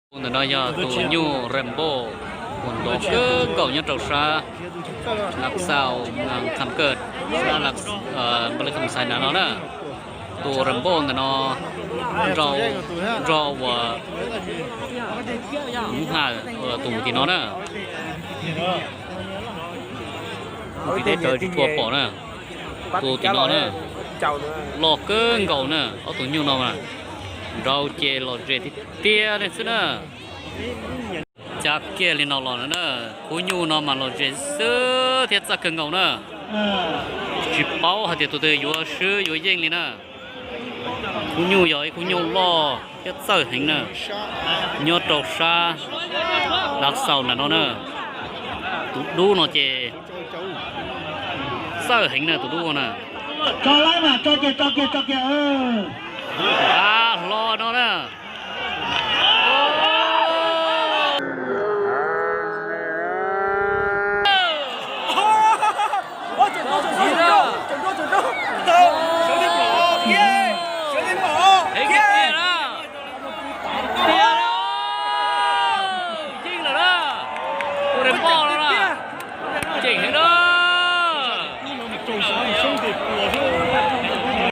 Ntawm no yog tus nyuj Rainbow uas nrov kawg nkaus nyob rau sab Lav Xaus, Kham Kawm, sab Npaj Li Kham Xais na no na. Tus Rainbow ntawm no nrog uas Hmoob Haj tus tim no na. Tus tim teb chaws tsis tshua pom na. Tus tim no na, loj kawg nkaus na, ob tug nyuj no mas nrau ces lom zem tiag tiag li xwb na. Cab kiag li no los na, khub nyuj no mas lom zem xwb thiab txawj kawg nkaus na. Tsis paub hais tias tus twg yuav swb yuav yeej li na. Khub nyuj yog ib khub nyuj loj thiab txawj heev na, nyob rau sab Lav Xaus ntawm no na. Tus dub no ces txawj heev na, tus dub na. Tso laib mas tso kiag, tso kiag, tso kiag. Ab, hlo no na. Heev tiag na. Tiag na. Yeej lawm na. Tus Rainbow no na. Ceem heev na.